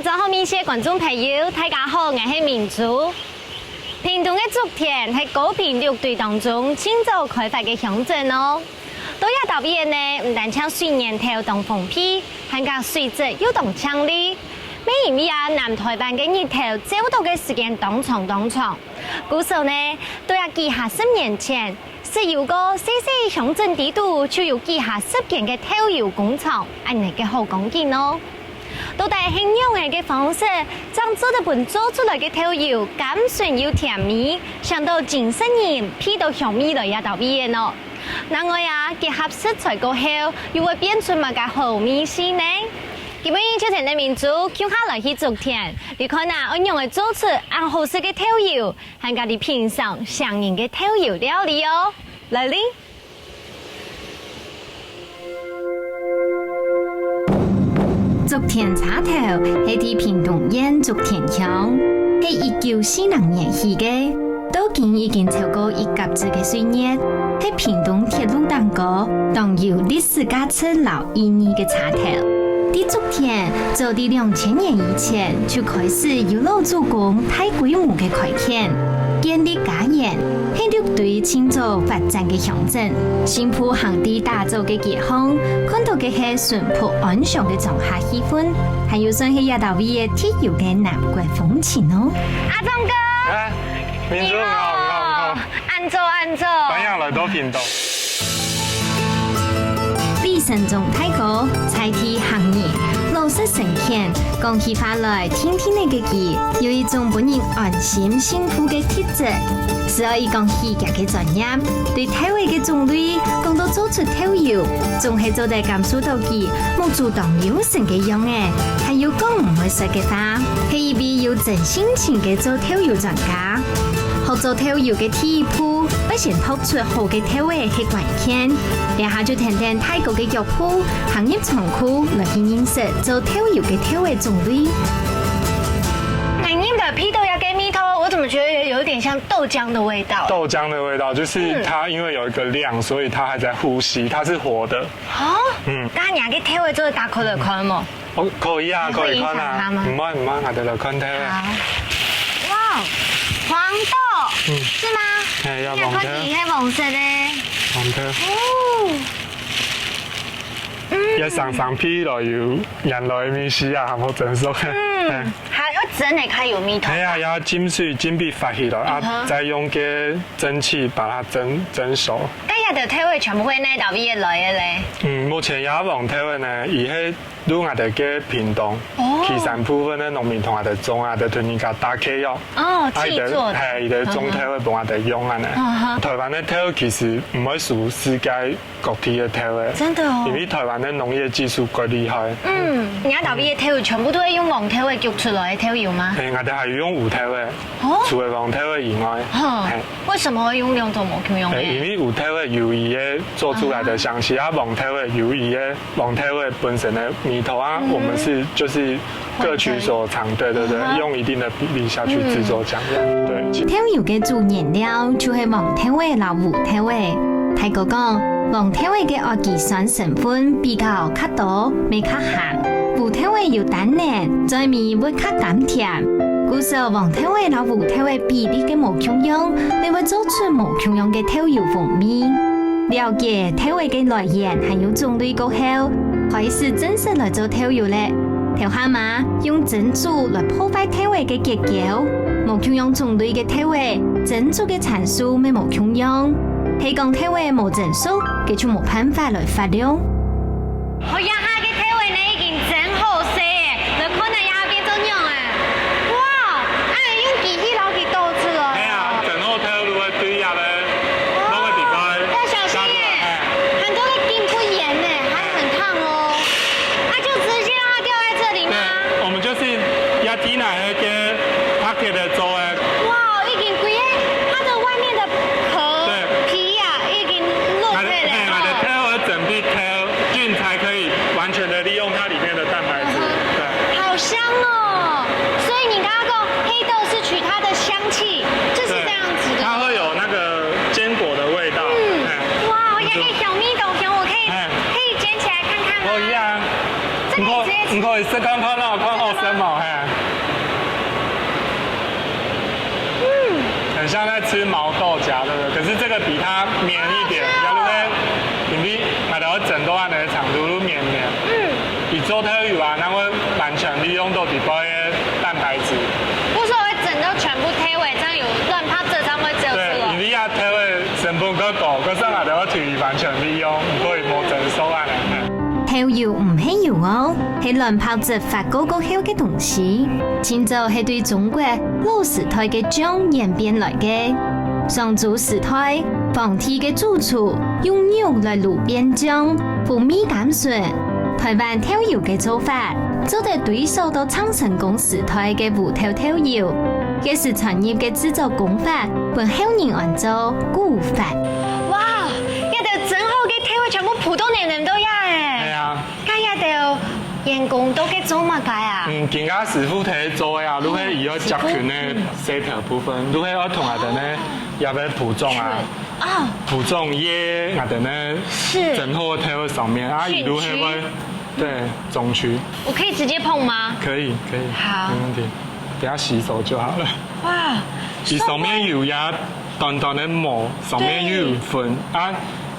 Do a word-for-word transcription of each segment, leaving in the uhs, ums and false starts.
早好，美食觀眾朋友，大家好，𠊎係明珠。屏東个竹田係高屏六堆當中盡早開發个鄉鎮哦。到這搭位呢，毋單淨水源頭當豐沛，還加水質又當淨俐。乜因為啊，南台灣个日頭照到个時間當長當長，故所呢，到這幾下十年前， 設有个細細鄉鎮底肚，就有幾下十間个豆油工廠，恁呢个好光景哦。到底係仰仔个方式，正做得分做出來个豆油甘順又甜美，嚐到真適人鼻到香味來這搭位仔呢？另外啊，結合食材過後，又會變出麼个好味緒呢？今晡日就跈等明珠共下來去竹田，來看啊，愛仰仔做出恁好食个豆油， 還加來品嚐嚐人个豆油料理哦。來哩！竹田車頭係在屏東縣竹田鄉，係一九四零年起个，到今已經超過一甲子个歲月，係屏東鐵路頂高當有歷史價值摎 意義个車頭。在竹田，早在兩千年以前就開始有老祖公大規模个開墾，建立家園，係六堆盡早發展个鄉鎮。新埔行在打早个街項，看到个係淳樸安詳个莊下氣氛，還有算係這搭位仔特有个南國風情哦。阿忠哥，哎，明珠，你好，你好，你好。 恁早，恁早。歡迎來到屏東。李成忠大哥在地行人，老實誠懇，講起話來定定仔个佢，有一種分人安心幸福个特質。只要一講起佢个專業，對豆仔个種類，講到做出豆油，總係做得感受到佢目珠當有神个樣仔，還有講毋會煞个話，係一位有真性情个做豆油專家。 學做豆油个第一步，愛先擇出好个豆仔係關鍵。這下就跈等大哥个腳步，行入倉庫來去認識做豆油个豆仔種類。哎，你們的鼻到這个味道，我怎麼覺得有，有點像豆漿的味道？豆漿的味道，就是它因為有一個量，所以它還在呼吸，它是活的。哦，嗯。該你个豆仔做得打開來看無？ 哦，可以啊，可以看啊。可以嘗嘗嗎？毋愛，毋愛，𠊎兜來看豆仔。好。哇，黃豆，嗯。是嗎？哎，要黃豆。你看，你看黃色的。黃豆。哦。嗯。也嚐嚐鼻落有原來个味緒啊，還無蒸熟。嗯，哎。還要蒸个，較有味道。哎呀，要浸水，浸水發起來啊，嗯哼。再用个蒸汽把它蒸，蒸熟。該這兜豆仔全部會哪位來个咧？嗯，目前這黃豆仔呢，佢係 在𠊎兜个屏東，哦。旗山部分个農民同𠊎兜種啊，就同人家打契約。哦，啊，佢兜，契作的。嘿，佢兜種豆仔分𠊎兜用恁呢。嗯哼。台灣个豆其實毋會輸世界各地个豆仔，真的哦。因為台灣个農業技術過厲害。嗯，你這搭位个豆全部都係用黃豆仔焗出來个豆油嗎？嘿，𠊎兜還有用烏豆仔，哦。除了黃豆仔以外，哼。嘿。 為什麼會用兩種無共樣个？欸，因為烏豆仔有佢个做出來个香氣，啊，黃豆仔有佢个黃豆仔本身个味道啊，嗯哼。我們是就是各取所長，對對對，嗯哼。用一定的比例下去製作醬料，嗯。對。豆油个主原料就係黃豆仔摎烏豆仔。大哥講，黃豆仔个氨基酸成分比較較多，乜較鹹。 烏豆仔有單寧，嘴味會較甘甜。故所黃豆仔摎烏豆仔比例个無共樣，乜會做出無共樣个豆油風味。了解豆仔个來源還有種類過後，開始正式來做豆油咧。頭下嘛，用蒸煮來破壞豆仔个結構，無共樣種類个豆仔，蒸煮个參數乜無共樣。係講豆仔無蒸熟，佢就無辦法來發亮。 哦，這下个豆仔呢已經蒸好勢咧，來看下這下變做仰仔。哇，啊，用機器摎佢倒出來哦。係啊，蒸好豆就會對這个，哦，弄个地方，要小心耶，下去，欸。還有那個金不鹽呢，還很燙哦。啊，就直接讓它掉在這裡嗎？對，我們就是壓低那個packet的周圍。哇，已經規个，它的外面的殼，對。皮呀，已經落下來哦。欸，欸，準備豆 菌才可以完全地利用它裡面的蛋白質。嗯哼。對。好香哦！所以你剛剛說黑豆是取它的香氣，就是這樣子的。對。它會有那個堅果的味道。嗯。欸。哇，我也可以小咪董熊，我可以，欸。可以撿起來看看嗎？可以啊。這個可以直接你可以試看看啊，看好吃無？嘿。嗯，很像在吃毛豆荚，對不對？可是這個比它綿一點，好吃哦。然後呢，因為買到整多按呢長度綿綿。嗯。你做豆油啊，然後完全利用到底部的蛋白質。不是會整到全部推尾，這樣有卵白質，這樣會走出來。對，因為啊，推尾成本較高，可是買到可以完全利用，你可以無整收啊。嗯。 豆油毋係油哦，係卵白質發酵過後个東西。清朝係對中國老時代个醬演變來个。商周時代，皇帝个主廚用肉來滷變醬，風味甘醇。台灣豆油个做法，做得追溯到鄭成功時代个烏豆豆油。該時傳入个製作工法，分後人安做古法。哇，這兜整好个豆油全部鋪到淰淰到這欸！係啊。 該這兜員工都去做麼个啊？嗯，今下師傅在做个啊，就係佢愛接近个細條部分，就係愛同𠊎兜呢，也愛鋪裝啊，啊，鋪裝這𠊎兜呢，係。整好个豆油上面啊，佢就係會，菌區。對，種區。我可以直接碰嗎？可以，可以，好。沒問題。等下洗手就好了。哇，佢上面有一 短短个膜，上面又有粉，對。啊，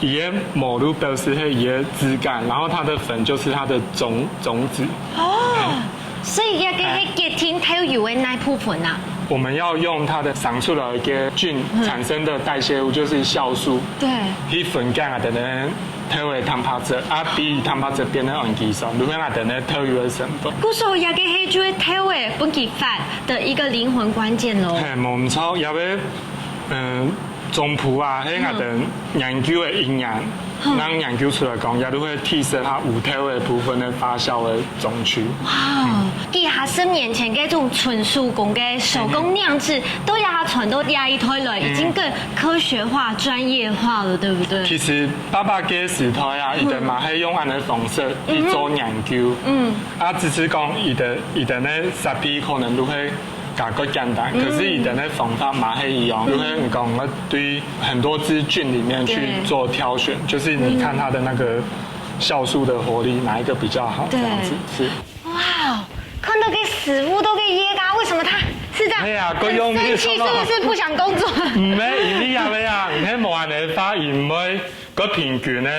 佢个膜就表示係佢个質感，然後它的粉就是它的種，種子。哦，所以這個係決定豆油个哪部分啊？我們要用它的產出來个菌產生的代謝物，就是酵素，對。去分解啊，等等豆油个蛋白質，啊，比蛋白質變得很稀少，就係啊，等等豆油个成分。故所這個係就係豆油分佢發的一個靈魂關鍵咯。係，無錯，也係 嗯，總部啊，係𠊎兜研究个一年，嗯。人研究出來講，也就會提升佢烏豆个部分个發酵个種區。哇，幾下十年前該種純手工个手工釀製，到這下傳到這一代來，已經更科學化、專業化了，對不對？其實爸爸个時代啊，佢兜嘛係用恁樣个方式去做研究。嗯。啊，只是講佢兜，佢兜个設備可能就會 較過簡單，嗯。可是佢兜个方法嘛係一樣，嗯。就係你講，我對很多支菌裡面去做挑選，對。就是你看它的那個酵素的活力哪一個比較好，對。這樣子，是。哇，看到該師傅都該噎啊，為什麼他是這樣？對啊，夠用力，很生氣，是不是不想工作？毋係，因為啊，你看無恁樣个話，佢毋會 較平均个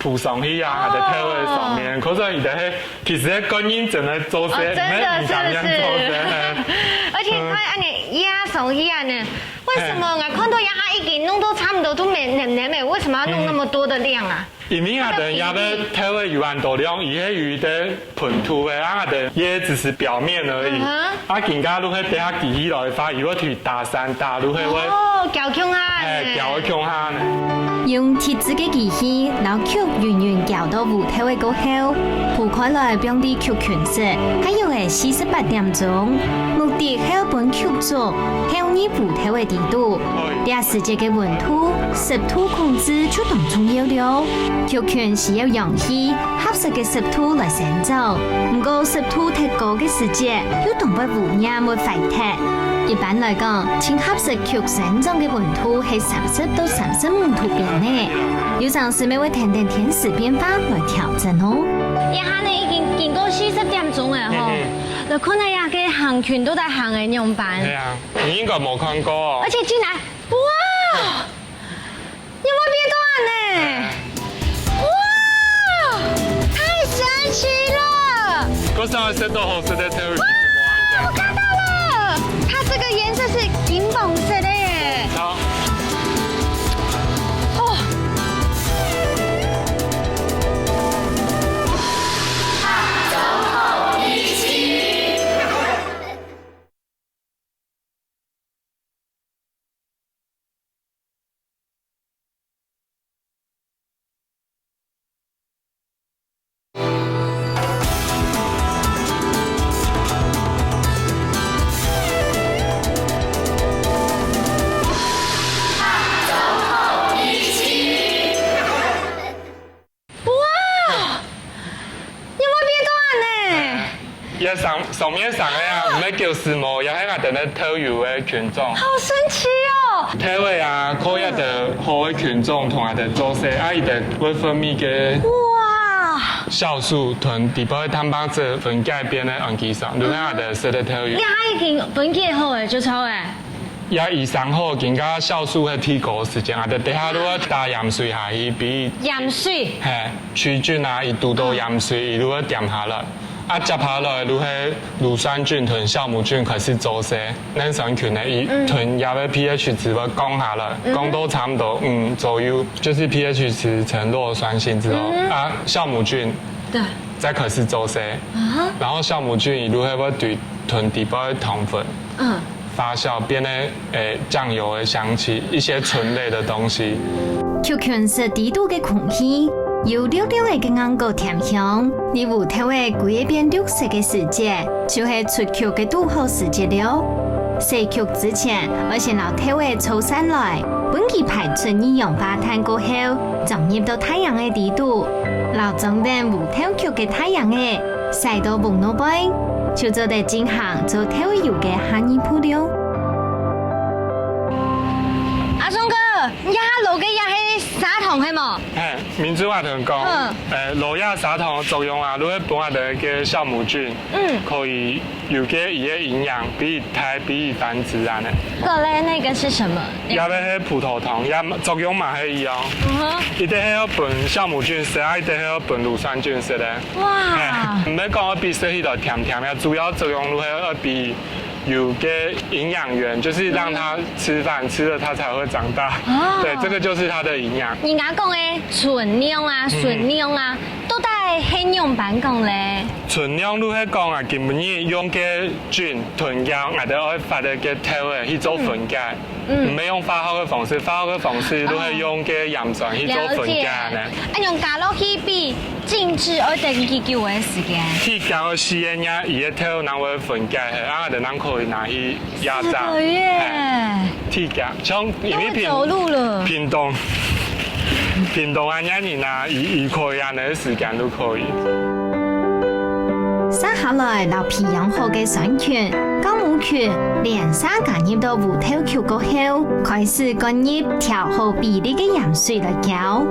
鋪上去啊，哦。佢个豆油个上面，可是佢个係，其實个觀音真个做事，哦，真的，毋係，毋敢樣做事。是不是？而且你看，嗯。恁樣壓上去恁樣，為什麼啊？嘿。看到佢已經弄到差不多都綿綿綿，為什麼要弄那麼多的量啊？因為啊，等下个豆油有恁多量，佢係有一個 噴塗个啊，等，也只是表面而已。嗯哼。啊，今下就係等下機器來發，佢會去打散，打就係會，哦，攪共下呢。哎，攪共下呢。用特製个機器，摎曲勻勻攪到烏豆个過後，鋪開來放在曲群室，大約係四十八點鐘。目的係愛分曲做，豆泥烏豆个底肚。哎。這時節个溫度、濕度控制就當重要了。曲群需要氧氣， 合適个濕度來生長。毋過濕度忒高个時節，又當會污染會壞忒。一般來講，盡合適曲生長个溫度係三十到三十五度邊呢。有成時乜會跈等天時變化來調整哦。這下呢已經經過四十點鐘了吼，嗯哼。來看下這个行群到底行个仰般。對啊，你應該無看過哦。而且進來，哇！ 有沒有變大呢？哇，太神奇了！我上次食到好食个豆油，哇，我看到了，它這個顏色是金黃色的耶。好。哦。哇，有沒有變大呢？這上，上面上个啊，毋係狗屎毛，這係𠊎兜个豆油个菌種。好神奇哦！豆油啊，靠這兜好个菌種同𠊎兜做事，啊，佢兜會分泌个。哇，酵素同底背蛋白質分解變个氨基酸，就係𠊎兜食个豆油。你還已經分解好了，就超欸。也已生好，今个酵素係提高時間，啊，等下就會打鹽水下去，比鹽水。係，曲菌啊，佢堵到鹽水，佢就會恬下來。啊，接下來就係乳酸菌同酵母菌開始做事，乳酸菌呢，佢同佢个pH值會降下來，降到差毋多五左右，就係pH值呈弱酸性之後，啊，酵母菌對。再開始做事，然後酵母菌佢就會對同底背个糖分，嗯。發酵，變成，欸，醬油个香氣，一些醇類的東西。曲菌食底肚个空氣，有溜溜仔个硬殼甜香，你芋頭仔歸變綠色个時節，就係出曲个堵好時節了。洗曲之前，愛先摎豆仔搓散來，分佢排出二氧化碳過後，裝入到大洋个底肚，摎裝等芋頭曲个大洋仔 曬到紅挼挼，就做得進行做豆油个下一步了。阿忠哥，你這下摎个這係砂糖係無？係，明珠話同你講，嗯。欸，摎這砂糖个作用啊，就係分𠊎兜个酵母菌，嗯。可以有个佢个營養，比佢大，比佢繁殖恁呢。過來，那個是什麼？這个係葡萄糖，也作用嘛係一樣。嗯哼。一定係愛分酵母菌食，啊，一定係愛分乳酸菌食个。 哇。欸，毋係講愛比食起來甜甜呀，主要作用就係愛比有个營養源，就是讓它吃飯，吃了它才會長大。哦。對，這個就是它的營養。人家講个純糧啊，純糧啊，到底係仰般講咧？純糧就係講啊，今晡日用个菌同樣，𠊎兜愛發个个豆仔去做分解。 嗯。毋係用化學个方式，化學个方式就係用个鹽酸去做分解呢。了解。啊，用加落去比靜置愛等幾久个時間？去加个四個月，佢个豆正會分解，啊，就正可以拿去壓榨。四個月。係，去加，像因為屏，都會走路了。屏東，屏東啊，恁樣啊，佢，佢可以恁樣个時間都可以。 續下來摎培養好个酸菌、酵母菌連續加入到芋頭曲過後，開始灌入調好比例个鹽水來攪。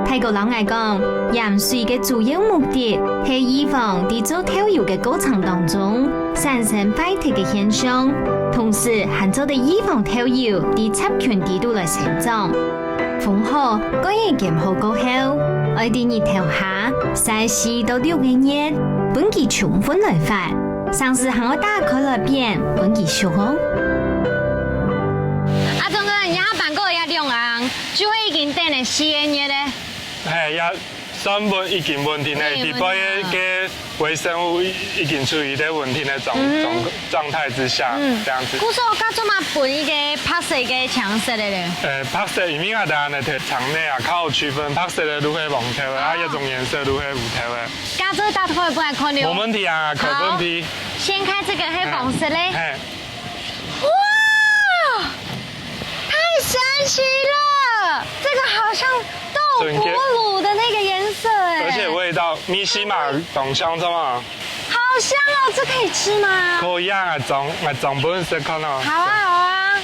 大哥摎𠊎講，鹽水个主要目的係預防在做豆油个過程當中產生壞忒个現象，同時還做得預防豆油在雜菌底肚來生長。 封好，蓋仔弇好過後，愛在日頭下曬四到六個月，分佢充分來發，成時還愛打開來變，分佢熟哦。阿忠哥，你這下搬過來這兩行，就係已經等了四個月咧。係，也算穩，已經穩定了，已經穩定了。底背个 微生物已，已經處於一個穩定的狀，嗯哼。狀，狀態之下，嗯。這樣子。故所該做麼分一個白色个青色个咧？呃，白色，因為𠊎兜恁樣个場內啊，較好區分白色个就係黃豆个，啊，好。這種顏色就係烏豆个。該做打開分𠊎看了。無問題啊，可以，好。無問題。掀開這個係黃色嘞。嘿。 哇，太神奇了！這個好像豆腐乳的那個顏色欸。而且味道，味緒嘛，當香，知道嗎？好香哦，這可以吃嗎？可以啊，裝，裝分你食看哦。好啊，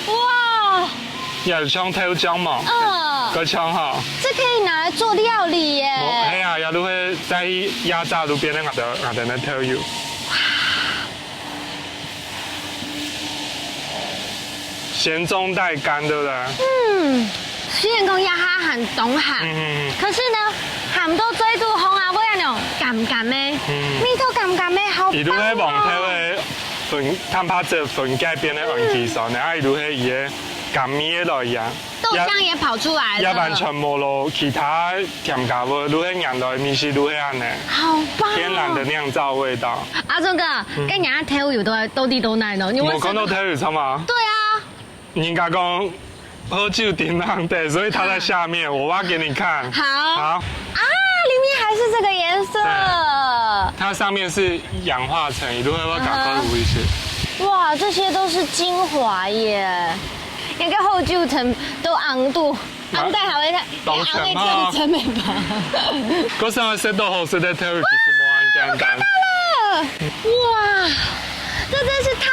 好啊。哇，也像豆漿嘛。嗯。夠香哈。這可以拿來做料理耶。無，係啊，也就會再壓榨路邊个𠊎兜，𠊎兜个豆油。 鹹中帶甘，對不對？嗯，雖然講這下還當鹹，嗯，嗯，嗯。可是呢，鹹到嘴肚項啊，會恁樣甘甘个，嗯。味道甘甘个，好棒哦。佢就係黃豆个分，蛋白質分解變个氨基酸个，嗯。啊，佢就係佢个甘味个來源。豆漿也跑出來了。要不然全無咯，其他添加物，就係原來味緒就係恁樣。好棒哦。天然的釀造味道。阿忠哥，嗯。該若豆油都在，到底都哪呢？你為什麼？我看到豆油，知道嗎？對啊。 人家講喝酒頂冷的，所以它在下面，我挖給你看。好。好。啊，裡面還是這個顏色。對。它上面是氧化層，你如果要趕快補一些。嗯哼。哇，這些都是精華耶！應該喝酒成都紅肚，啊，紅帶還會看，當成啊。紅帶跳一層尾巴。可是食到好食个豆油，其實無恁簡單。看到了，哇，這真是太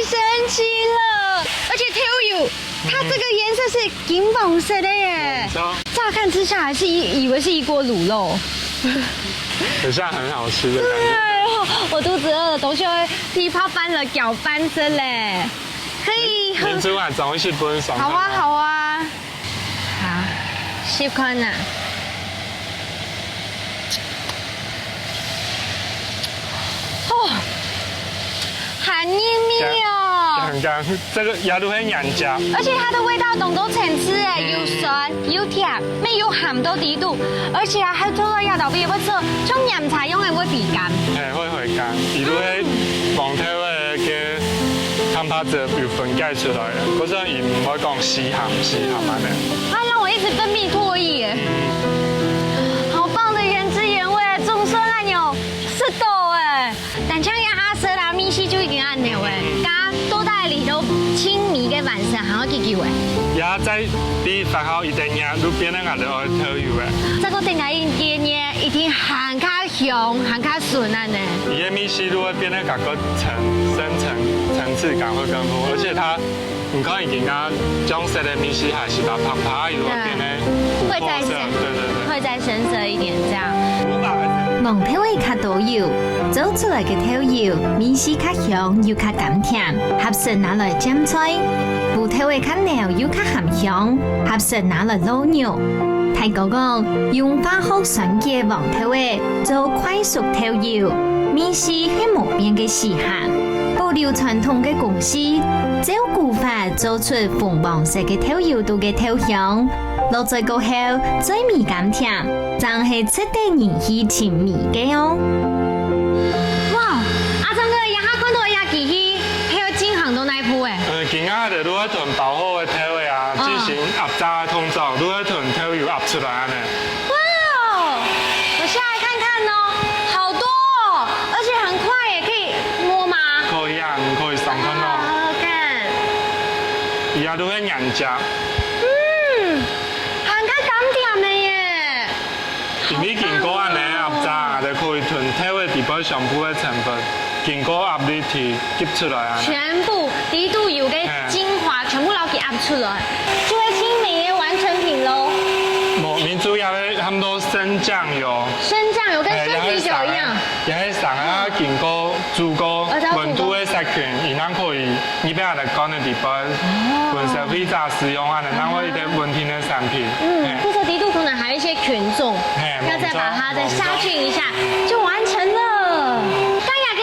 神奇了！而且豆油 它這個顏色是金黃色的耶。嗯，沒錯。乍看之下還是以，以為是一鍋滷肉。很像很好吃的感觉。對，我肚子餓了，等一下會噼啪般的攪拌聲嘞。可以喝。明珠啊，裝一息分你食看啊。好啊，好啊。好，試看啊。哦，好入味哦。香香，這個也都係原價。而且它的味道當多層次哎，嗯。有酸，有甜，乜有鹹到底肚，而且啊，還做到這道味，會做像飲茶樣的會比較。嘿，會回甘，佢都係黃豆个个蛋白質有分解出來个，可是佢毋會講死鹹死鹹安尼。它讓我一直分泌唾液耶。好棒的原汁原味，總算恁樣食到哎。但像這下食啦，味緒就已經恁樣哎，加多大力都清米个完成，還要幾久哎。也在第一發酵一定也都變成𠊎兜愛豆油哎。這個等下一點呢，一定還較 香，還較順恁呢。佢个味緒就會變得較過層，深層，層次感會更豐富，而且它，你看已經啊，醬色个味緒還係把胖胖，又會變得對。會再深，對對對。會再深色一點這樣。五百還是？黃豆个較多油，做出來个豆油，味緒較香又較甘甜，合適拿來浸菜。烏豆个較濃又較鹹香，合適拿來滷肉。大哥講，用化學酸鹼个黃豆个 做快熟豆油，味緒係無變个時下，保留傳統个工序，照古法做出紅黃色个豆油肚个豆香，落嘴過後，嘴尾甘甜，正係值得人去尋味个哦。哇，阿章哥，這下看到這機器，係愛進行到哪一步誒？呃，今下个就愛同包好个豆仔啊，嗯。進行壓榨个動作，就愛同豆油壓出來恁呢。 哇哦，我下來看看哦，好多哦，而且很快耶，可以摸嗎？可以啊，你可以上看哦。啊，好看。佢也都係原價。嗯，還較甘甜个耶。因為經過恁呢壓榨，就可以同豆仔底背全部个成分，經過壓力去 擠出來啊。全部底肚油个精華全部摎佢壓出來，就係盡美个完成品咯。無，明珠也係喊做生醬油。生醬油跟生啤酒一樣。哎，也係生啊，也係生啊，經過煮過，哦，要煮過。溫度个殺菌，佢正可以，你不要來乾个地方，哦。溫室氣炸使用啊，然後一個穩定个產品。嗯，哎。不過底肚可能還有一些菌種，哎，要再把它再殺菌一下，就完成了。剛剛个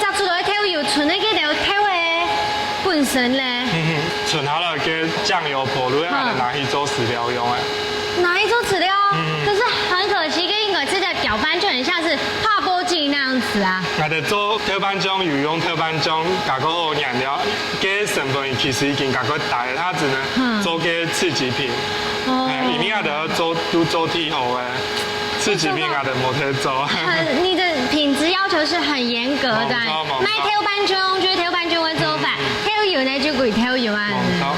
榨出來个豆油，純个豆豆个本身咧。嗯哼，純下來个醬油、薄露，嗯。還能拿去做飼料用誒。拿去做飼料，嗯。可是很可惜，个因為這個攪拌就很像是泡波劑那樣子啊。𠊎兜做豆瓣醬，有用豆瓣醬，加過好原料，个成本其實已經加過低了，它只能，嗯。做个次級品。哦。哎，因為𠊎兜做，都做忒好誒。 自己命啊，等模特做。很，你的品質要求是很嚴格的。無錯，無錯。賣豆瓣醬，就係豆瓣醬个做法，嗯。豆油呢，就歸豆油啊。無錯。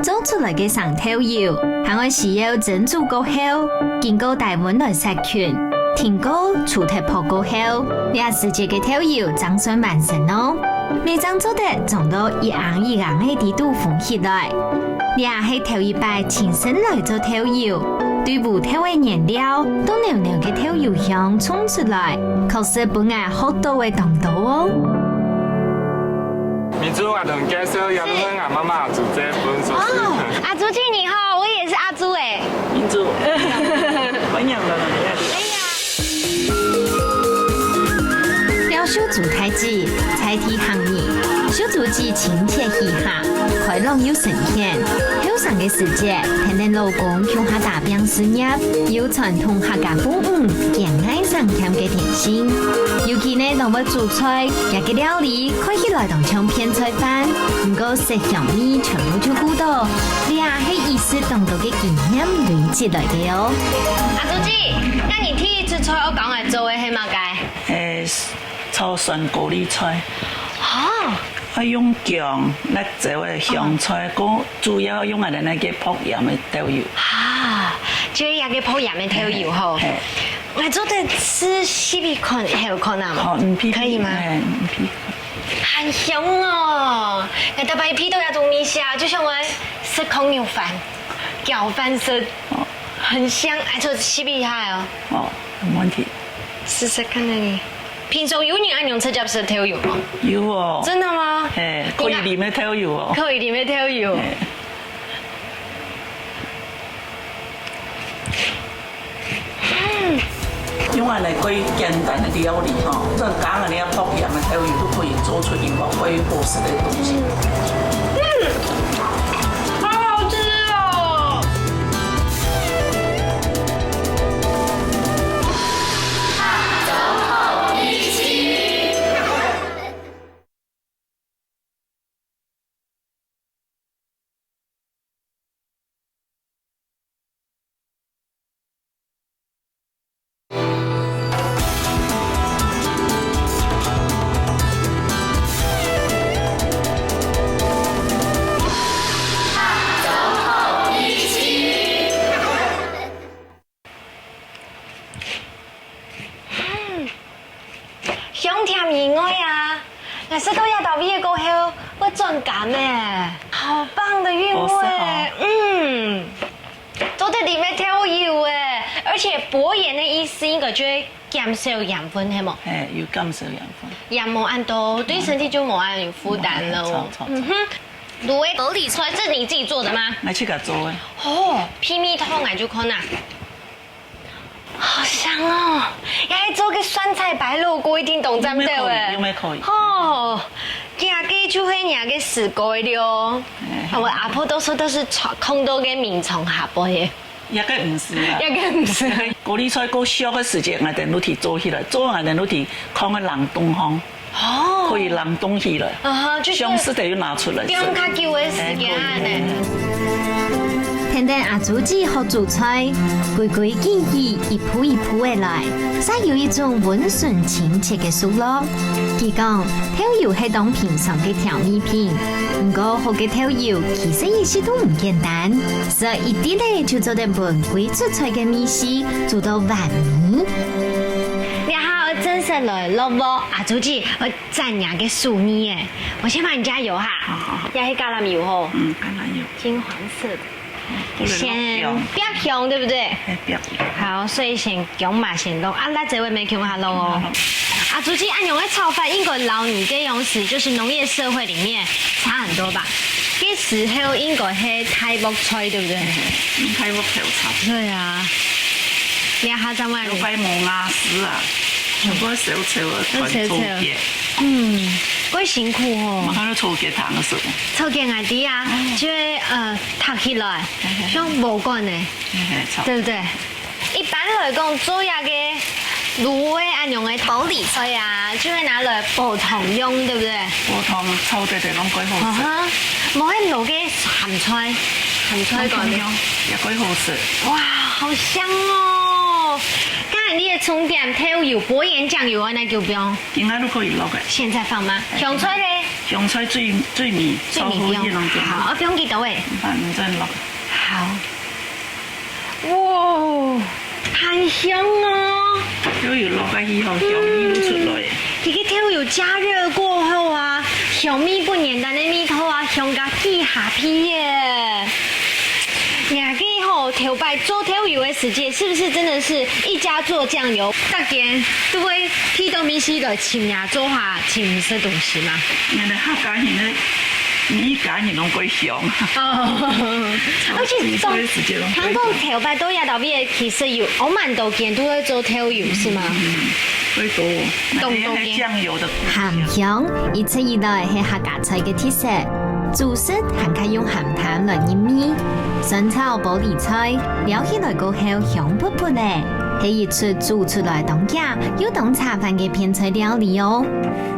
做出來个生豆油，還愛需要蒸煮過後，經過低溫來殺菌，停過除忒泡過後，這時節个豆油正算完成哦。 乜正做得裝到一盎一盎个底肚封起來。這係頭一擺親身來做豆油，對烏豆个原料，到濃濃个豆油香衝出來，確實分𠊎學到个當多哦。明珠，𠊎同你介紹，這係𠊎媽媽阿珠姊分所洗。哦，阿珠姊你好，我也是阿珠哎。明珠，歡迎來到你。哎呀。 尞秀珠大姊，在地行人，秀珠姊親切喜下，開朗又生健。後生个時節，跈等老公共下打拚事業，有傳統客家風味，兼愛省儉个甜心。尤其呢，當會煮菜，這個料理看起來當像片菜飯，毋過色香味全部就顧到，這係一世當多个經驗累積來个哦。阿珠姊，該你第一隻菜愛教𠊎做个係麼个？ 誒，炒酸高麗菜。啊。愛用薑、辣椒个香菜，哦。過主要用个那個爆鹽个豆油。啊，就係該個爆鹽个豆油吼。嘿。𠊎做得試食看，好看啊嘛？好，你試試。可以嗎？哎，你試試看。很香哦！𠊎逐擺鼻到這種味緒啊，就像𠊎食炕肉飯、攪飯食。哦。很香，哎，這吸一下哦。哦，沒問題。試試看呢。平常有人恁樣直接食豆油嗎？有哦。真的嗎？嘿，可以淋个豆油哦。可以淋个豆油。嘿。嗯。用恁樣个簡單个料理吼，這加恁樣薄鹽个豆油都可以做出一個會好食个東西。嗯。嗯。 好好吃哦。嗯，香甜意外啊！𠊎食到這兜味个過後，會轉甘欸，好棒的韻味。好食哦。嗯，做得淋个豆油欸，而且薄鹽个意思應該就係減少鹽分，係無？嘿，有減少鹽分。鹽無恁多，對身體就無恁有負擔囉。無錯，錯，錯。嗯哼，滷个玻璃菜，這是你自己做的嗎？𠊎自家做个。哦，配味道，𠊎就看啊。 好香哦！這係做个酸菜白肉鍋一定當讚个欸。用个可以，用个可以。哦，這个就係若个水果了。哎。𠊎阿婆都說都係藏，囥到个眠床下背个。這个毋係啊。這个毋係。玻璃菜過熟个時節，𠊎等就提做起來，做𠊎等就提囥个冷凍項。 哦。可以冷凍起來。啊哈，就係相似个又拿出來食。放較久个時間呢。哎，可以。跈等阿珠姊學煮菜，規規矩矩，一步一步个來，煞有一種溫順親切个熟絡。佢講，豆油係當平常个調味品，毋過好个豆油其實一息都毋簡單，食一滴仔就做得分歸出菜个味緒煮到完美。這下愛正式來落鑊，阿珠姊愛 讚若个手藝欸，𠊎先幫你加油哈。好，好，好。這係橄欖油吼。嗯，橄欖油。金黃色的。哦，不能落香。先煏香，對不對？哎，煏香。好，所以先薑嘛，先落，啊，辣椒味乜薑下落哦。好。阿珠姊恁樣个炒法，應該摎你這樣子，就是農業社會裡面差很多吧？這時候應該係大鑊菜，對不對？嗯，用大鑊頭炒。對啊。這下正會。有擺無瓦斯啊，全部燒柴啊，全部燒柴。 嗯，蓋辛苦哦。嘛，看到炒雞湯个時候。炒雞𠊎知啊，哦。就會，呃，炊起來，嘿嘿嘿。像無管呢，嘿嘿，炒。對不對？一般來講，做這个滷个恁樣个玻璃菜啊，就會拿來煲湯用，對不對？煲湯炒得得攏蓋好食。啊哈，無係落个鹹菜，鹹菜乾。湯湯用，也蓋好食。哇，好香哦！剛才你个重點豆油、薄鹽醬油啊，那就不用。 今下都可以落个。現在放嗎？哎，香菜嘞？香菜最，最尾，最尾不用。炒好一弄就好。好，放幾多位？放，你再落。好。哇，很香哦。豆油落下去後，香味就出來。嗯，這个豆油加熱過後啊，香味分原來个味道啊，香甲幾合鼻耶。 若个吼，頭擺做豆油个時節，是不是真的是一家做醬油，逐間都會提著東西來尋若做下，尋食東西嘛？原來客家人个，每一家人攏蓋香。哦，而且煮菜个時節攏蓋香。聽講頭擺到這搭位，其實有，哦，蠻多間都會做豆油，是嗎？嗯，蓋多。當多間。那個醬油的故鄉。鹹香，一直以來係客家菜个特色。 主食還較用鹹淡來入味，酸炒玻璃菜，撩起來過後香噴噴个，係一出煮出來當遽又當茶飯个片菜料理哦。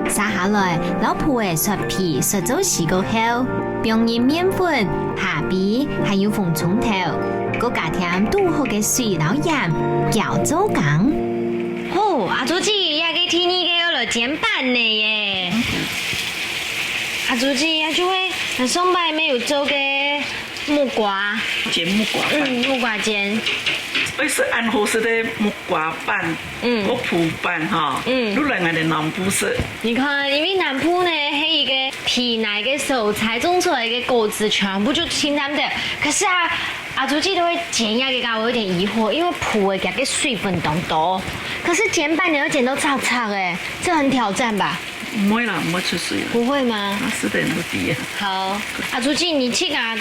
續下來，摎瓠仔削皮削做絲過後，放入麵粉、蝦皮，還有紅蔥頭，過加添堵好个水摎鹽，攪做工。哦，阿珠姊，這个第二个愛來煎粄呢耶！ 阿珠姊，這就係上擺乜有做个木瓜。煎木瓜粄。嗯，木瓜煎。愛食恁好食个木瓜粄，嗯。个瓠粄吼，嗯。就來𠊎兜南部食。你看，因為南部呢，係一個地泥个所在，種出來个果子全部就清淡个。可是啊，阿珠姊都會煎啊，這個我有點疑惑，因為瓠个佢个水分當多，可是煎粄你要煎到赤赤个，這很挑戰吧？ 毋會啦，毋會出水啦。不會嗎？啊，食得毋知啊。好，阿珠姊，你自家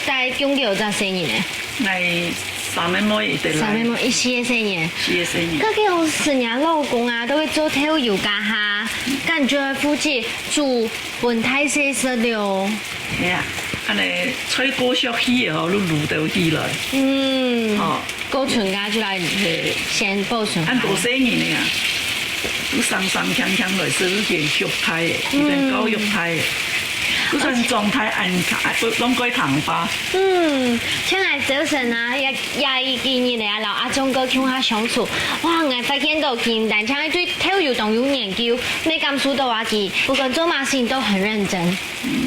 帶幾多隻細人呢？𠊎三个妹一个倈。三个妹，一四个細人。四个細人。該个有時若老公啊，都會做豆油該下，感覺負責煮分大細食了。係啊，恁呢菜過熟去哦，就滷到起來。嗯。哦。 保存个就來，呃，先保存好。恁多細人个啊，都生生強強來，係有點畜態个，有點教育態个。就算狀態恁，啊，都攏過聽話。嗯，像𠊎早晨啊，也，也一幾日了啊，摎阿忠哥共下相處，哇，𠊎發現到佢毋單淨對豆油當有研究，你感受到啊，佢不管做麼个事情都很認真。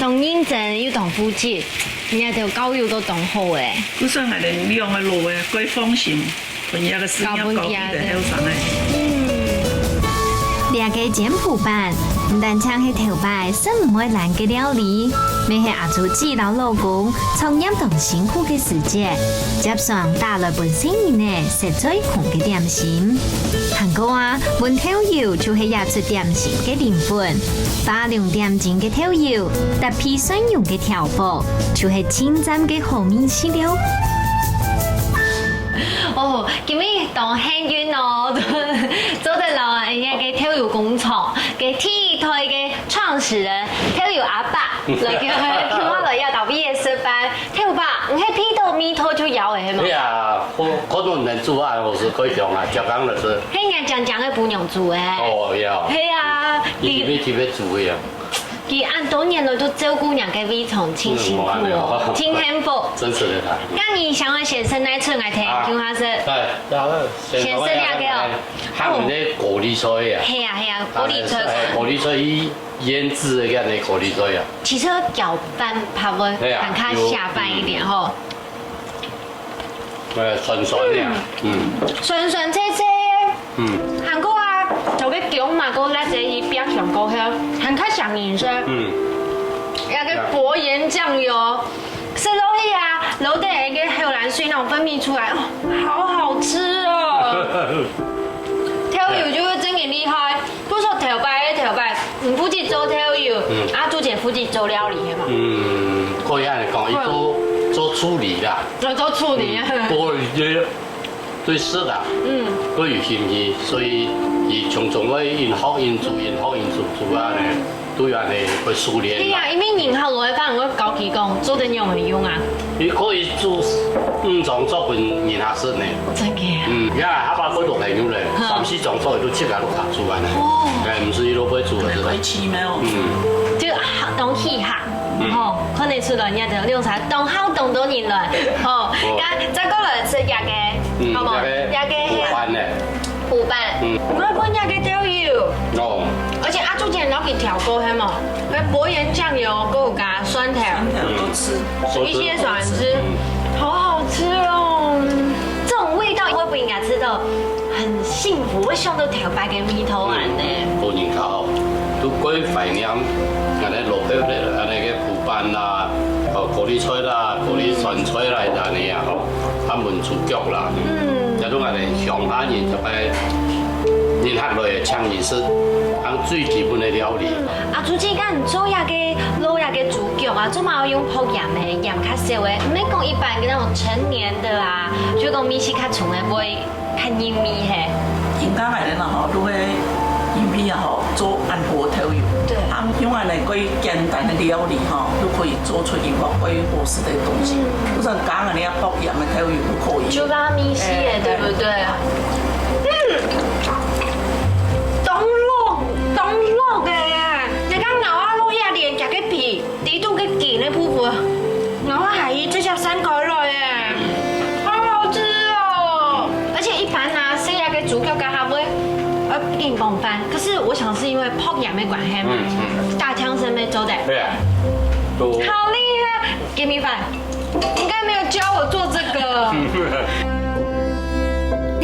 當認真又當負責，人家就教育都當好誒。就算𠊎兜兩个老誒，過放心，分這个事業交分佢个後生誒。這个煎瓠粄，毋單淨係頭擺食毋會爛个料理，乜係阿珠姊摎老公創業當辛苦个時節，接上帶來分細人仔食最紅个點心。還過啊，分豆油就係這齣點心个靈魂。 花龍點睛个豆油，搭配蒜蓉个調和，就係盡讚个好味緒了。哦，今日當幸運哦，做得摎人家个豆油工廠个第一代个創始人豆油阿伯來，今日來這搭位个食飯。豆爸，你係鼻著味道就曉个係無？對啊，可，可能能煮啊，我係開張啊，剛剛个係。係人家講講个不用煮誒。哦，要。係啊，你特別特別煮个啊。 佢恁多年來都照顧人个胃腸，盡辛苦哦，嗯，盡幸福。真是的啦。該你想愛先食哪齣，𠊎提供下食。哎，然後先食這個哦。還有那高麗菜啊。係啊，係啊，高麗菜。哎，高麗菜去醃製个，該高麗菜啊。其實攪拌它會，係啊，還較下飯一點吼。有。 呃，酸酸个啊，嗯。酸酸脆脆个。嗯。還過啊，有个薑嘛，過辣椒油煸香過後，還較上癮噻。嗯。那個薄鹽醬油，食落去啊，摎等那個口涎水那種分泌出來，哦，好好吃哦。豆油就會真的厲害。 不說頭擺个頭擺，你負責做豆油，嗯。啊，珠姊負責做料理个嘛。嗯，可以恁樣講，佢做，嗯。做助理啦。哦，做助理啊。嗯，多一些對食啦，嗯。都有興趣，所以佢從從會緊學緊煮，緊學緊煮，煮啊呢，都有恁樣會熟練啦。對啊，因為人客來个話，𠊎會教佢講，做得仰般用啊。 你可以煮五種做分人客食呢。真个啊？嗯，呀，下擺過多朋友咧，嗯。三四種做都自家屋下煮啊呢。哦。哎，毋使去外背煮个，係吧？開始沒有？嗯。就當稀罕，嗯。吼，可能出來人家就用餐，當好當多人來，吼，哦。該再過來食這個，嗯，好無？這個這個係啊。瓠粄呢？ 瓠粄，嗯。𠊎愛講這個豆油，哦。而且阿珠姊摎佢調過，係無？該薄鹽醬油，還有加蒜頭，蒜頭多吃。一些蒜絲，嗯。好好吃哦。這種味道會分人家知道很幸福，會想到頭擺个味道啊，嗯，呢。老人家哦，都過懷念，恁樣老伯伯恁樣个瓠粄啦，哦，高麗菜啦，高麗酸菜啦，恁樣啊，吼。 佢等煮腳啦。嗯。這種恁樣鄉下人特別人客來請人食，恁最基本个料理。嗯，啊，珠姊，該你做這個，摎這個煮腳啊，做麼个用薄鹽个，鹽較少个？毋係講一般个那種成年的啊，就講味緒較重个，會較入味係？應該恁樣啦吼，就會入味啊吼，做恁好个豆油。對。啊，用恁樣過簡單个料理吼，就可以做出一個過好食个東西。嗯。就算加恁樣薄鹽个豆油都可以。就拉味緒个，哎，對不對？嗯，當落，當落个耶！你看咬啊，落下連夾个皮，裡肚个筋个部分，咬啊，還有這隻散開來耶，好好吃哦！而且一般啊，食這個豬腳該下會，呃，緊傍飯。可是我想是因為薄鹽个關係嘛，嗯，嗯。大強生沒做的。對啊，都好厲害，give me five。 應該沒有教我做這個。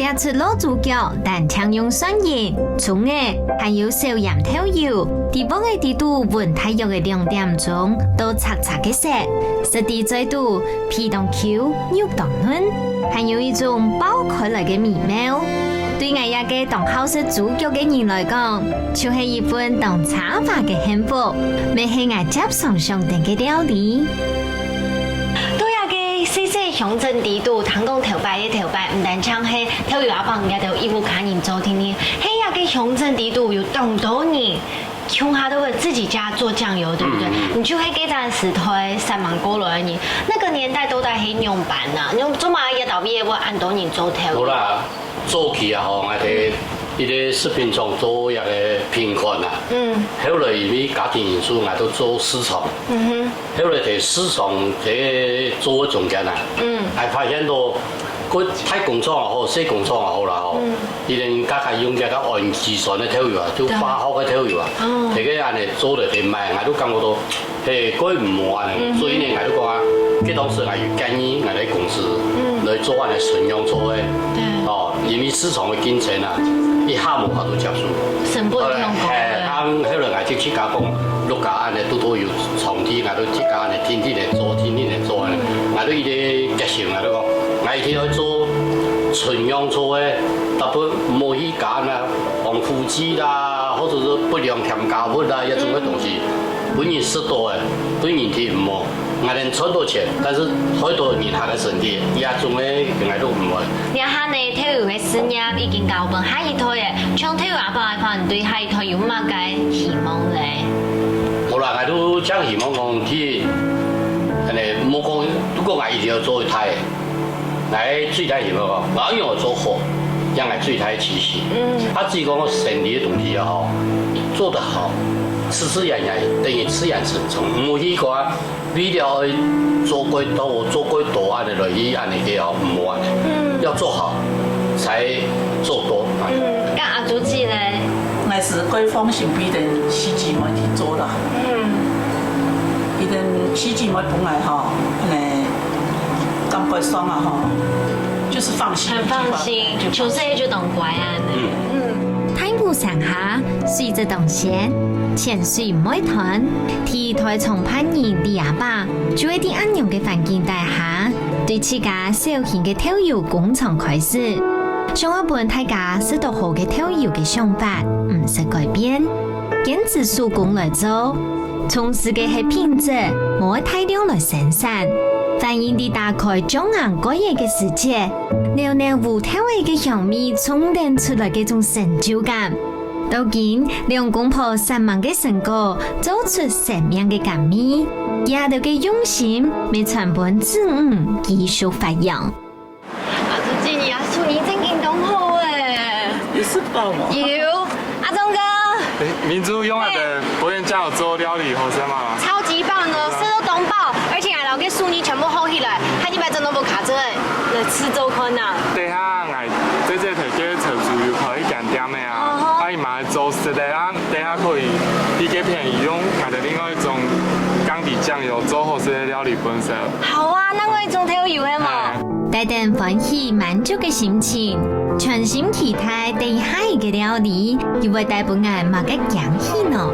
這齣滷豬腳單淨用蒜仁、蔥仔，還有少鹽豆油，在鑊仔底肚搵大約个兩點鐘，到赤赤个色，食在嘴肚，皮當Q，肉當嫩，還有一種爆開來个美妙。對𠊎這個當好食豬腳个人來講，就係一份當奢華个幸福，乜係𠊎輒常想念个料理。 在這个細細鄉鎮底肚，聽講頭擺个頭擺，毋單淨係豆油阿伯這兜義務家人做定定，係這个鄉鎮底肚有當多人，鄉下都會自己家做醬油，對不對？嗯，嗯。你就係該陣時代散漫過來个人，那個年代到底係仰般啊？你做麼个這兜位會恁多人做豆油？好啦，早期啊吼，𠊎在一個食品廠做一個品管啊。嗯。後來因為家庭因素，𠊎都做市場。嗯哼。 後來在市場在做个中間啊，嗯。還發現到，該大工廠也好，細工廠也好啦吼，嗯。佢等家家用這個安基酸个豆油啊，就化學个豆油啊，哦。這個恁樣做來去賣，𠊎都感覺到，嘿，該毋好恁樣。嗯哼。所以呢，𠊎都講啊，該當時𠊎有建議𠊎个公司，嗯。來做恁樣純用做个，對。哦，因為市場个競爭啊，一下無法度接受。成本太高了。嘿，啊，後來𠊎就自家講，屋下恁樣都都有 場地，𠊎都自家恁樣天天來做，天天來做恁樣。𠊎都一直決心，𠊎都講，𠊎一定愛做純用做个，絕對毋好去加恁樣防腐劑啦，或者是不良添加物啦，這種个東西，分人食到个，對人體毋好。𠊎等賺到錢，但是害到人客个身體，這種个𠊎都毋會。這下呢，豆油个事業已經交分下一代了，像豆油阿伯个話，你對下一代有麼个希望咧？ 無啦，𠊎都正希望講，第一，恁樣，莫講，如果𠊎一定愛做大，𠊎最大希望講，𠊎愛做好，這𠊎最大个期許。嗯。啊，至於講生理个東西啊，吼，做得好，自自然然，等於自然成長，毋好去講，為了愛做過多，做過多恁樣來去恁樣个哦，毋好恁樣。嗯。愛做好，才做多。嗯，該阿珠姊咧？ 𠊎係開放性比等四姊妹去做啦。嗯。佢等四姊妹本來吼，恁樣感覺上啊吼，就是放心。很放心，就，就，就當乖啊。嗯。嗯。大霧山下，水質當鮮，淺水毋會湠。第一代創辦人李阿伯，就係在恁樣个環境底下，對自家小型个豆油工廠開始。 想愛分大家食到好个豆油个想法，毋識改變，堅持手工來做，重視个係品質，無愛大量來生產。反映在打開醬餡蓋仔个時節，裊裊烏豆仔个香味衝等出來个種成就感。到今，兩公婆煞猛个成果，做出生命个甘味，佢兜个用心，乜傳分子女繼續發揚。 阿珠姊，你啊，手藝真經當好欸。有食飽無？有，阿忠哥。欸，明珠用𠊎个保健醬油做料理好食嗎？超級棒哦，食到當飽，而且𠊎摎个手藝全部學起來，下禮拜真的無卡嘴，來試做看啊。等下𠊎姐姐提个陳叔有開一間店个啊，嗯哼。啊，佢嘛做食个啊，等下可以，佢个便宜用𠊎个另外一種甘味醬油做好食个料理分食。好啊，那我也種豆油个嘛。哎。 帶等歡喜滿足个心情，全心期待等一下个料理，又會帶分𠊎麼个驚喜呢？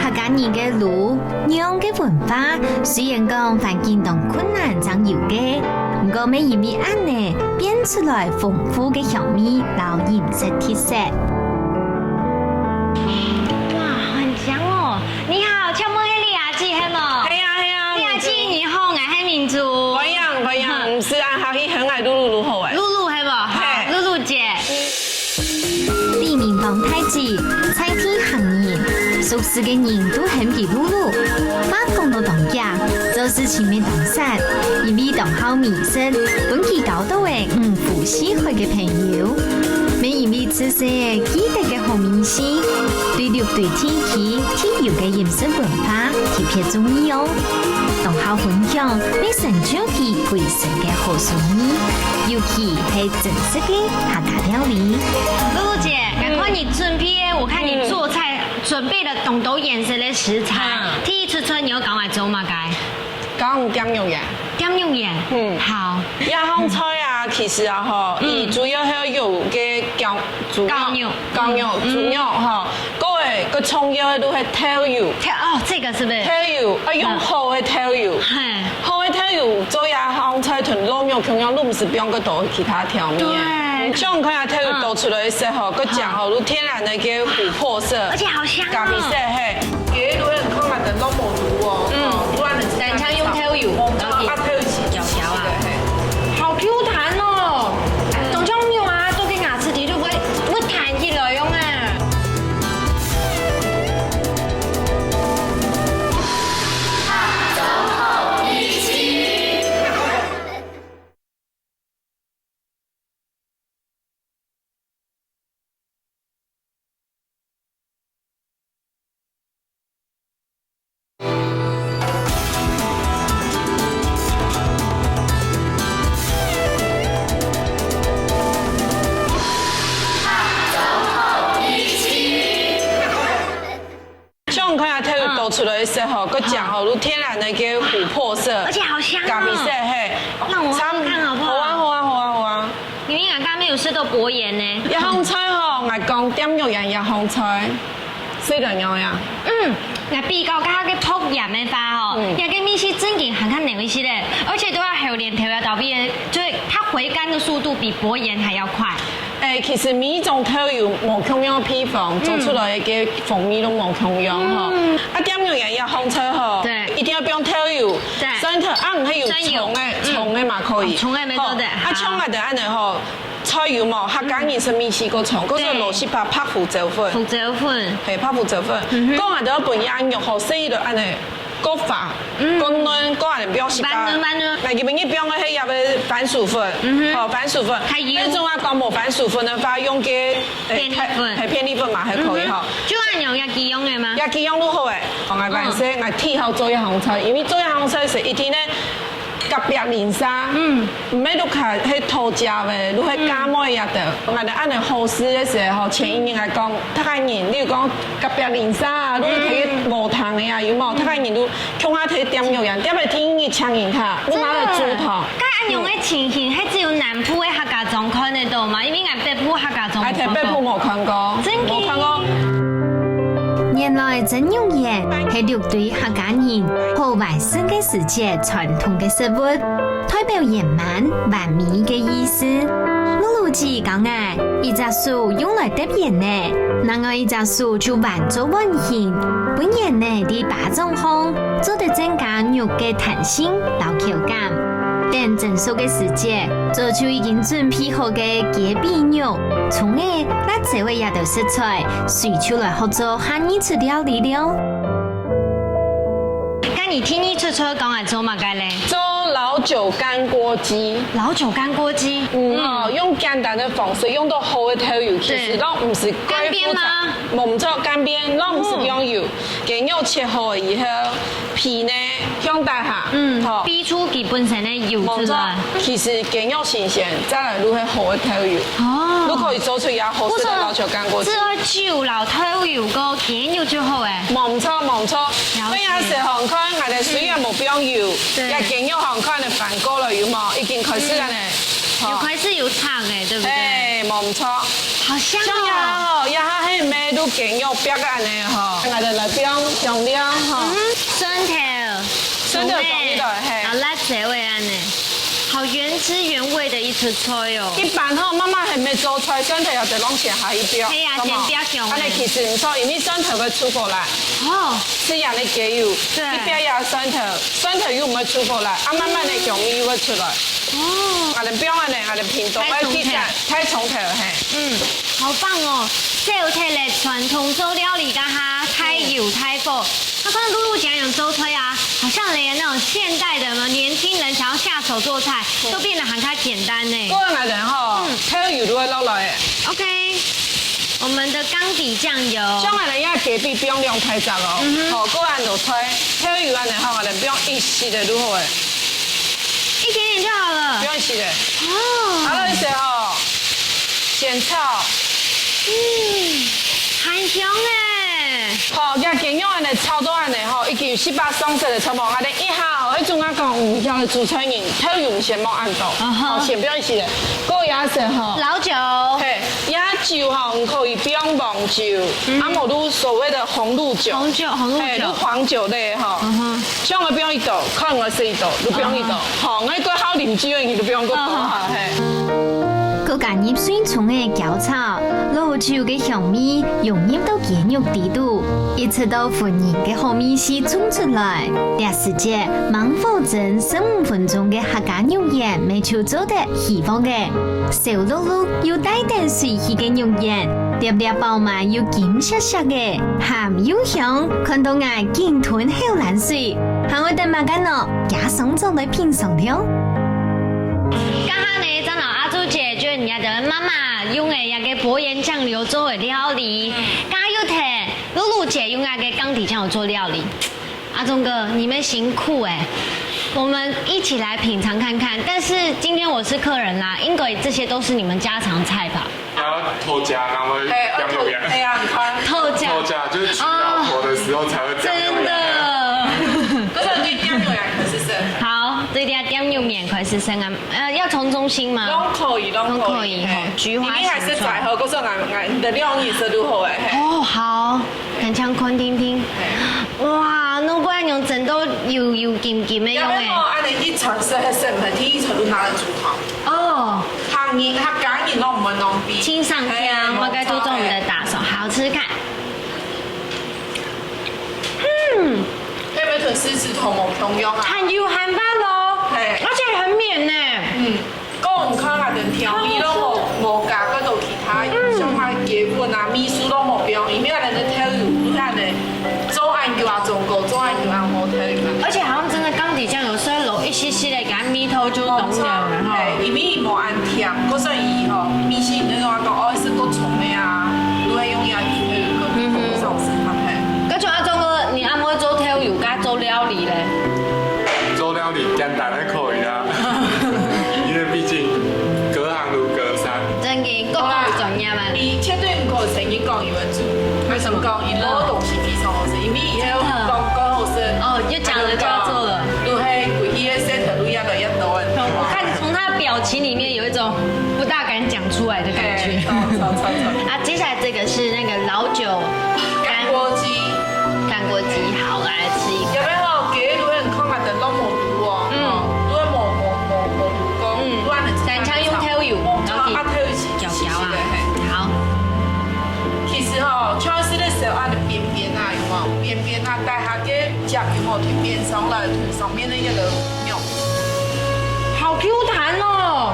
客家人个滷、釀个文化，雖然講環境當困難正有个，毋過乜因為恁呢，變出來豐富个香味摎飲食特色。哇，很香哦！你好，請問係李阿姊係無？係啊，係啊，李阿姊，你好，𠊎係明珠。歡迎，歡迎，嗯。毋使恁客氣，喊𠊎露露就好欸。露露係無？好，嘿。露露姐。李明芳大姊，在地行人，熟識个人都喊佢露露。話講到當遽，做事情乜當閃，因為當好美食，分佢交到个五湖四海个朋友。乜因為自細記得个好味緒，對六堆地區特有个飲食文化特別中意哦。 當好分享，乜成就佢歸身个好手藝，尤其係真實个客家料理。露露姐，嗯。𠊎看你準備个，我看你做菜，嗯。準備了當多顏色个食材。嗯。第一出菜你愛教𠊎做麼个？教你點肉圓。點肉圓？嗯。好。這項菜啊，其實啊吼，嗯。佢主要係用个絞，絞肉，絞肉。絞肉，嗯。豬肉吼，該个，該重要个都係豆油。豆，哦，這個是不是？豆油，啊，用好个豆油。嗯。嘿。好个豆油做這項菜同滷肉共樣，都毋使放過多其他調味个。對。你想看下豆油倒出來个時候，嗯。該醬吼，好。都天然个該琥珀色。而且好香哦。咖啡色，嘿。 佢都會很看下等落無毒哦，嗯。哦，不然你等一下用豆油，哦，然後啊，豆油是攪攪啊。嘿。好Q彈哦，當像肉啊，都跟牙齒裡都會，會彈起來用啊。像你看下，豆油倒出來个時候，該醬吼，都天然个該个琥珀色，而且好香哦。咖啡色，嘿。讓我喝喝看好不好？好啊，好啊，好啊，好啊。明明俺剛剛沒有吃到薄鹽呢。這項菜吼，𠊎講點肉圓這項菜，雖然樣樣。嗯，來比較該个薄鹽个話吼，嗯。這个味緒正經還較濃一些咧，而且都愛後年頭要倒閉，就是它回甘的速度比薄鹽還要快。 欸，其實每一種豆油無共樣个配方，嗯。做出來个風味都無共樣吼。嗯。啊，點肉圓這項菜吼，對。一定愛放豆油，對。蒜頭，啊，毋係有蔥个，蔥油。蔥个嘛可以。嗯。哦，蔥个乜做得，吼，啊，好。像𠊎兜恁樣吼，菜油嘛，客家人係毋係試過蔥，嗯。過係螺螄粉、白胡椒粉。對。胡椒粉。嘿，白胡椒粉。嗯哼。過𠊎兜愛分這肉吼，細个恁樣 過滑，嗯。過嫩，過恁樣放時間。慢嫩，慢嫩。𠊎今晡日放个係這个番薯粉，嗯哼。吼，番薯粉。還有。那種啊，講無番薯粉个話，用个，欸，片栗粉。太，欸，片栗粉嘛，還可以吼。嗯哼。就恁樣，也幾樣个嗎？也幾樣都好欸。𠊎本身，嗯。𠊎第一好做這項菜，因為做這項菜係一定个隔壁鄰舍，嗯。毋係都較，係討食个，都係姊妹這兜。嗯。𠊎兜恁樣好事个時候，前一日來講，大家人，例如講隔壁鄰舍啊，都係無糖个啊，有無？大家人都 共下去點肉圓，點个第一請人客，你買了豬頭。該恁樣个情形，還只有南部个客家庄看得到嗎？因為𠊎北部客家庄無看過。還在北部無看過，真的？無看過。原來蒸肉圓係六堆客家人好懷舊个時節傳統个食物，代表圓滿、完美个意思。露露姐講啊，一隻手用來搭圓呢，另外一隻手就彎做碗形，分圓呢在 巴掌項，做得增加肉个彈性摎口感。等蒸熟个時節，早就已經準備好个雞髀肉、蔥仔、辣椒仔這兜食材，隨手來學做下二廚料理了。該你第二出菜講來做麼个咧？做老酒乾鍋雞。老酒乾鍋雞。嗯，嗯。哦，用簡單个方式，用到好个豆油，其實對。都毋使蓋複雜。乾煸嗎？無，毋做乾煸，都毋使用油。哦。 雞肉切好以後，皮呢，向底下，嗯，吼。逼出佢本身个油出來。無錯，其實雞肉新鮮，再來就係好个豆油。哦。就可以做出這好食个老酒乾鍋雞。不錯，只要酒摎豆油个雞肉就好欸。無錯，無錯。了解。所以啊，細項看，𠊎兜雖然無放油，對。這雞肉項看个翻過了，有無？已經開始了呢。嗯。吼。有開始有燙欸，對不對？欸，無錯。好香哦。香啊吼，這下係乜都雞肉煏个恁呢吼。 𠊎兜來放香料吼。嗯，蒜頭、蒜頭放入來，嘿。啊，辣椒仔恁呢，好原汁原味的一出菜哦。一般吼，媽媽還無做菜，蒜頭愛得摎先下去煏，係啊，好無？先煏香。恁呢其實毋錯，因為蒜頭會出火來。哦。係恁呢个油，對。一煏這蒜頭，蒜頭又毋會出火來，啊，慢慢个香味又會出來。哦。𠊎兜放恁呢，𠊎兜屏東个地產，大蔥頭。大蔥頭，嘿。嗯。 好棒哦！這有忒了傳統做料理个哈，太油太火。那看露露姐恁樣做菜啊，好像連那種現代的嘛，年輕人想要下手做菜，都變得還較簡單呢。過來个吼，嗯。豆油都會落來个。OK，我們的缸底醬油。像𠊎兜這雞髀放兩大隻哦，嗯哼。吼，過來落菜，豆油恁呢吼，𠊎兜放一息仔就好个。一點點就好了。放一息仔。哦。好了，一息吼。 先炒。嗯，還香欸。好，這雞肉恁呢炒到恁呢吼，已經有十八上色了，差不多，𠊎兜一好，一種啊講，嗯，曉得煮菜人，豆油先莫恁多，啊哈。好，先不要一起的，過夜食吼。老酒。嘿，夜酒吼，你可以放黃酒，嗯。啊，無就所謂的紅露酒，紅酒，紅露酒。嘿，就黃酒類吼。嗯哼。像我不用一斗，看我是一斗，就不用一斗。啊哈。好，我過好啉酒的，你就不用過多哈，啊哈。嘿。過加入水蔥个焦炒，老酒个香味融入到雞肉底肚，一直到粉圓个好味緒衝出來。這時節，猛火蒸十五分鐘个客家肉圓，乜就做得起鑊个。燒熝熝又帶點水氣个肉圓，粒粒飽滿又金爍爍个，鹹又香，看到𠊎緊吞口涎水。還愛等麼个呢？加上桌來品嚐了。這下呢，正摎阿珠姐，就係你家的媽媽用个那個薄鹽醬油做的料理，嗯。剛剛又聽露露姐用那個甘地醬油做料理。 阿忠哥，你們辛苦欸，我們一起來品嚐看看。但是今天我是客人啦，應該這些都是你們家常菜吧？啊，頭家，然後嘿，啊，點油煙。頭，哎呀，你看。頭家。頭家就是娶老婆的時候才會點油煙。哦，真的。可是你點油煙可以試試。好，這一定要點油煙可以試試啊。呃，要從中心嗎？攏可以，攏可以，攏可以，嘿。吼，菊花裡面還係最好，可是俺，俺的料理是如何欸，嘿。哦，好。 很像看定定。哇，老闆娘蒸到油油金金个樣欸。要不要恁樣一層是很省，第一層就拿來煮湯。哦。客人，客家人攏毋會浪費。清爽香，嘿，我該注重你的打手，好吃看。嗯，有沒有很濕濕透透，同樣啊？很油很棒哦，嘿。而且很綿呢。嗯。 講毋看下等調味都無，無加過多其他，嗯。像佢雞粉啊、味素都無變，因為佢个豆油，你看呢，做恁久啊，中國做恁久啊，無豆油啊。而且好像真的甘地醬油，所以落一息息个，佢个味道就當然了哈。嘿，因為佢無恁甜，可是佢吼，味緒你就講，哦，係過重个啊，都會用佢个豆油，嗯哼。上市場嘿。該像阿忠哥，你阿妹做豆油，佮做料理咧？做料理簡單个可以啊。 因為畢竟隔行如隔山。真个，各行各業嘛。你絕對毋可以承認講佢會煮，為什麼講佢老東西非常好食？因為以後講講好食，哦，又講了就要做了。就係歸一个set都越來越多。我看從他表情裡面有一種不大敢講出來的感覺。哎，錯，錯，錯，錯。啊，接下來這個是那個老酒乾乾鍋雞。 乾鍋雞，好，來吃一口。有沒有？雞肉很看下等都無滷哦，嗯。吼，都無，無，無，無滷過，嗯。都還很單淨用豆油，哦，然後去啊，豆油是攪攪啊。是的，嘿。好。其實吼，像係咧燒啊，邊邊啊，有無？邊邊啊，帶下个汁有無？對邊上來，對上面个一個肉。 好Q彈哦！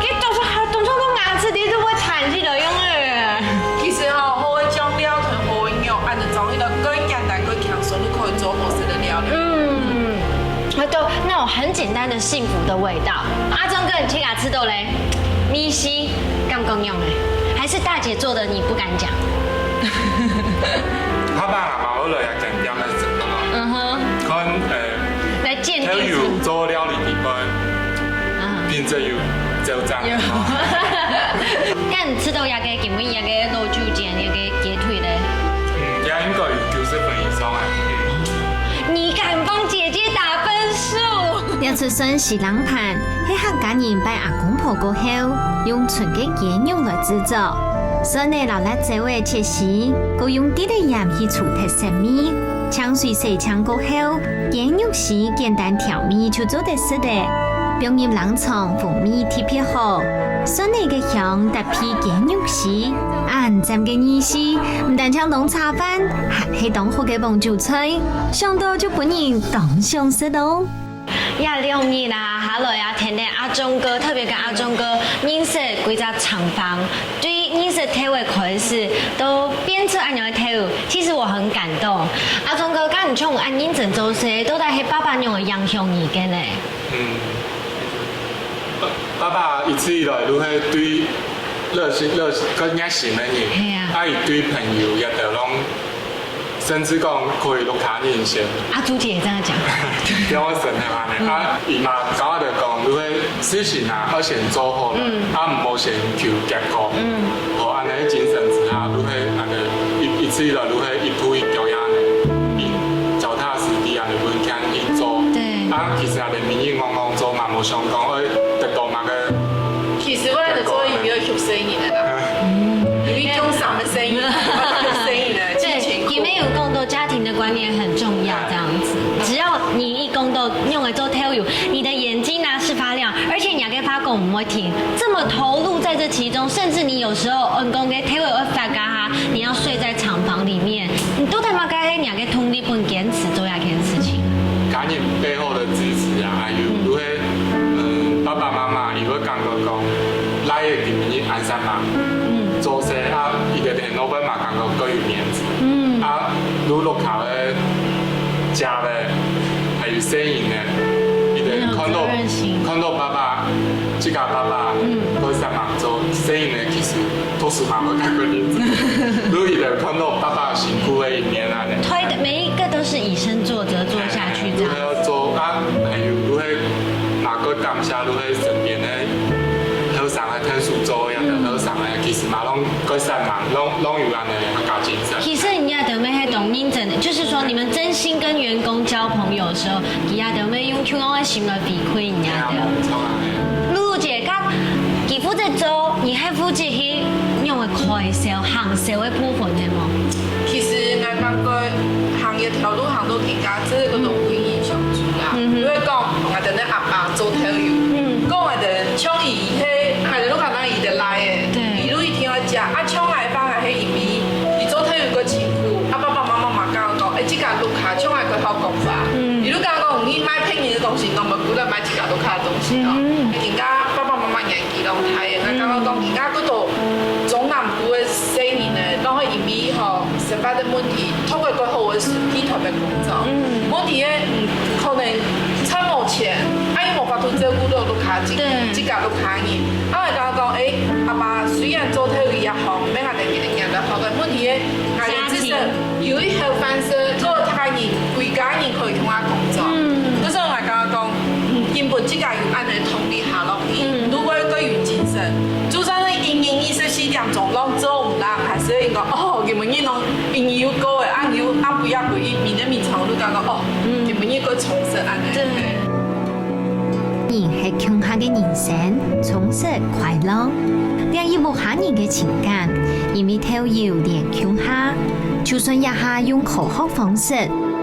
佢當初，當初个牙齒裡都會彈起來樣欸。其實吼，好个醬料同好个肉，恁樣裝一個更簡單、更輕鬆，都可以做好食个料理。嗯，啊，對，那種很簡單的幸福的味道。阿忠哥，你去哪吃到嘞？味緒，敢講樣欸？還是大姐做的你不敢講？爸爸媽媽，我來講點个什麼？嗯哼。看，呃，來見見。豆油做料理底背。 啊。並且有走站。有。該你食到這個今晡日這個老酒煎這個雞腿咧？嗯，也應該有九十分以上啊。嗯。你敢幫姐姐打分數？這齣酸喜郎盤，係客家人拜阿公婆過後，用純个雞肉來製作。蒜仔摎辣椒仔切絲，過用滴仔鹽去除忒酸味。清水洗淨過後， 雞肉絲簡單調味就做得食咧。放入冷藏風味特別好，蒜仔个香搭配雞肉絲，恁讚个意思，毋單淨當茶飯，還係當好个傍酒菜，想到就分人當想食哦。這兩日啊，下來啊，天天阿忠哥，特別跟阿忠哥認識幾隻廠房，對認識豆仔開始，都變出恁樣个豆，其實我很感動。 阿忠哥，該你像恁認真做事，到底係爸爸仰般影響你个呢？嗯，爸，爸爸一直以來都係對熱心，熱心，較熱心个人，係啊。啊，佢對朋友也都攏，甚至講可以摎客人先。阿朱姐也這樣講。比較省个嘛，嗯。啊，佢嘛，教我就講，就係事情啊，愛先做好了，嗯。啊，毋好先求結果。嗯。好，恁樣个精神之下，就係恁樣一，一直以來就係一步一腳印个，腳踏實地恁樣分客人做。對。想講愛得到麼个。其實𠊎來做音樂係細人仔啦，因為共樣个細人仔，細人仔，對，佢有講到家庭的觀念很重要，這樣子。只要你一講到用來做跳舞，你的眼睛啊是發亮，而且你還可以發光，我們會聽，這麼投入在這其中，甚至你有時候，嗯，講个跳舞會發嘎哈，你要睡在廠房裡面，你都在那个，你還可以動力分堅持做這件事情。家人背後的支持啊，還有就係，嗯，爸爸媽媽佢會感覺講，倈仔今晡日恁煞猛，做事啊，佢个頭腦會嘛感覺過有面子。啊，如果屋下个姐仔，還有細人仔，佢等看到，看到爸爸，自家爸爸，過煞猛做，細人仔其實讀書嘛會較過日子。如果佢等看到爸爸辛苦个一面啊，對的，每一個都是以身作則，做下去這樣。啊，還有就係嘛，過感謝就係身邊个後生个𢯭手做，這樣个後生个，其實嘛，攏過煞猛，攏，攏有恁樣个客家精神。其實人家都沒有很懂認真的，就是說你們真心跟員工交朋友的時候，人家都沒有用共樣个心來回饋人家的。露露姐，佮佢負責做，你還負責去用个開銷、行銷个部分，係無？其實𠊎感覺行業頭路行到今下，這个都歸印象中啦。因為講，𠊎等个阿爸做頭路，講𠊎等像佢係，𠊎等都看到佢的倈仔，對，佢都一定要講，啊，像𠊎爸𠊎係因為佢做頭路个辛苦，啊，爸爸媽媽嘛教講，哎，這个屋下像𠊎个好講法，佢都教講，你賣別人个東西，攏毋好過來賣自家屋下个東西哦。今下爸爸媽媽年紀攏大个，𠊎感覺講，今下个都中南部个細人仔，攏會因為吼，生活个問題，透過較好个時機特別工作。問題个，嗯，可能賺無錢，啊，又無法度照顧到屋下自，對，自家屋下人。啊，𠊎感覺講，哎，阿爸雖然做頭路也好，毋免𠊎等日日日都好，但問題个，𠊎等至少有一口飯食，做得大家人，歸家人可以共下工作。所以𠊎感覺講，嗯，根本自家有恁樣个動力下落去，都會更有精神。就算係一日二十四點鐘攏做毋落，還是會講，哦，今晡日攏朋友過个，啊，又暗晡夜過去，明天明朝就感覺，哦，今晡日過充實恁樣。對。人係共下个人生，充實快樂。這一屋下人个情感，因為頭路連共下，就算這下用科學方式，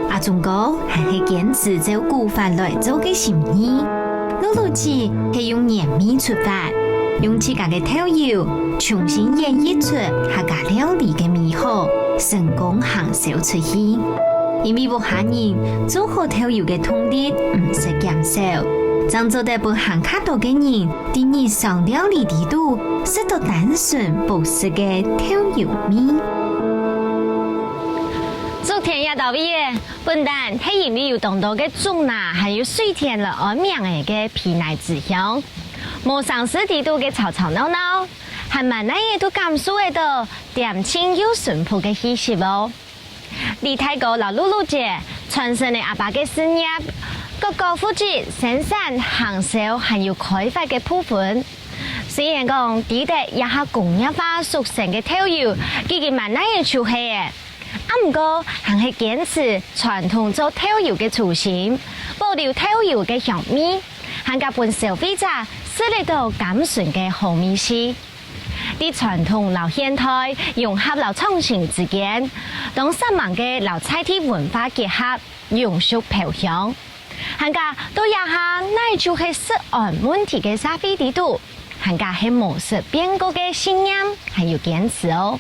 阿忠哥還係堅持照顧法來做个生意。露露姐係用原味出發，用自家个頭路重新演繹出客家料理个美好，成功行銷出去。因為屋下人做好頭路个動力毋識減少，正做得分還較多个人在日常料理裡肚食到單純樸實个頭路味。竹田這兜位仔， 本旦係因為有當多个竹林還有水田來安名仔个卑南之鄉，無城市裡肚个吵吵鬧鬧，還滿哪仔都感受得到恬靜又淳樸个氣息哦。李大哥摎露露姐傳承了阿爸个事業，各各負責生產、行銷還有開發个部分。雖然講知得這下工業化速成个頭路，已經滿哪仔就係了， 啊，毋過還係堅持傳統做豆油个初心，保留豆油个香味，還加分消費者食得到甘醇个好味緒。在傳統摎現代、融合摎創新之間，當煞猛个摎在地文化結合，永續飄香。 還加到這下，哪就係食安問題个社會裡肚，還加係無識變過个信念還有堅持哦。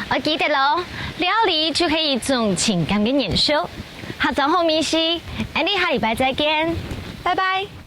愛記得咯，料理就係一種情感个延續。客庄好味緒，𠊎等下禮拜再見，拜拜。